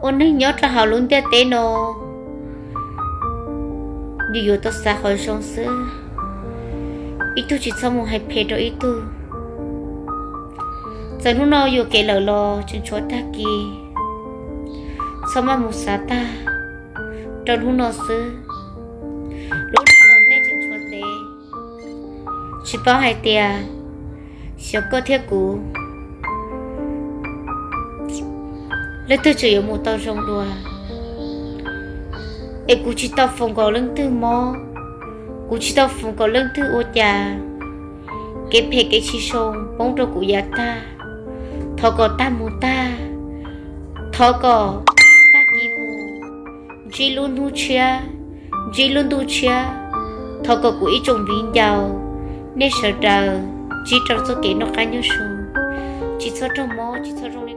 Ua neeg nyob rau hauv lub ntiaj teb no, yus yuav tau xav qhov zoo xwb. Ib tug tsis txhob mus hais phem rau ib tug. Txawm hnub no yuam kev lawm los tseem tshuav tag kis, txhob maj mus xav tag, rau hnub no xwb. Lub neej tom ntej tseem tshuav ntev, tsis paub hais tias xyov koj thiab kuv leej twg tseem yuav mus tau zoo dua. Es kuv tsis tau foom kom leej twg mob, kuv tsis tau foom kom leej twg ua cas kev phem kev tsis zoo poob rau kuv yav tag. Thov kom tag mus tag, thov kom tag kis mus, ntsib lub hnub tshiab, ntsib lub ntuj tshiab. Thov kom kuv ib tsoom viv ncaus, nej sawv daws ntsib rau txoj kev noj qab nyob zoo, tsis txhob raug mob, tsis txhob raug